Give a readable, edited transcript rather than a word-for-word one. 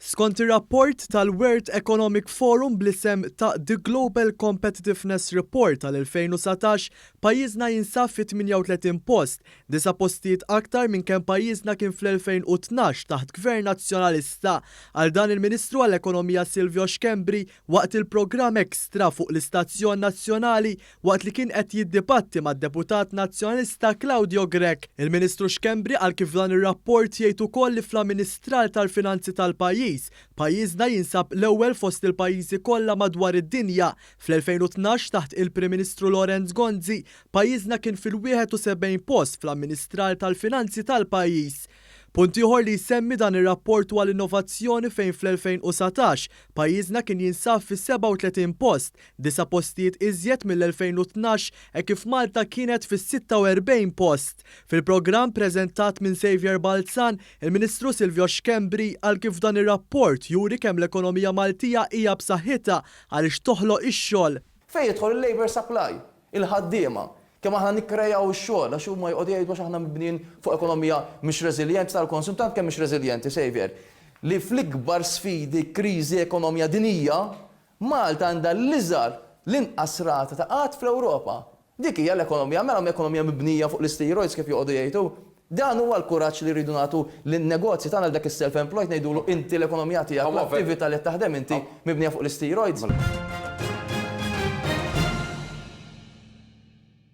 Skont ir-rapport tal-World Economic Forum bl-isem ta' The Global Competitiveness Report tal-2019, pajjiżna jinsab fit-38 post, disa' postijiet aktar minn kemm pajjiżna kien fl-2012 taħt Gvern Nazzjonalista. Qal dan il-Ministru għall-Ekonomija Silvio Schembri waqt il-programm Extra fuq l-istazzjon nazzjonali Waqt li kien qed jiddibatti mad-Deputat Nazzjonalista Claudio Grech, il-Ministru Schembri qal kif dan ir-rapport jgħid ukoll li fl-amministrar tal-finanzi tal-pajjiż, pajjiżna jinsab l-ewwel fost il-pajjiżi kollha madwar id-dinja. Fl-2012 taħt il-Prim Ministru Lawrence Gonzi, pajjiżna kien fil-71 post fl-amministrar tal-finanzi tal-pajjiż. Punt ieħor li jsemmi dan ir-rapport huwa l-innovazzjoni fejn fl-2019 pajjiżna kien jinsab fis-37 post, Disa' postijiet iżjed mill-2012 hekk kif Malta kienet fis-46 post. Fil-programm preżentat minn Saviour Balzan, il-Ministru Silvio Schembri qal kif dan ir-rapport juri kemm l-ekonomija Maltija hija b'saħħitha għaliex toħloq ix-xogħol. Fejn jidħol il-labour supply, il-ħaddiema, kemm aħna nikkrejaw ix-xogħol għax huma joqogħdu jgħidu għax aħna mibnijin fuq ekonomija mhix reżiljenti tal-konsum, tant kemm mhix reżiljenti, Saviour, li fl-ikbar sfidi, kriżi ekonomija dinjija, Malta għandha l-iżgħar, l-inqas rata ta' qgħad fl-Ewropa. Dik hija l-ekonomija, mela ekonomija mibnija fuq l-isteroids kif joqogħdu jgħidu. Dan huwa l-kuraġġ li rridu nagħtu lin-negozji tagħna lil dak is-self-employed ngħidulu inti l-ekonomija tiegħek, l-attività li qed taħdem inti mibnija fuq l-isteroids.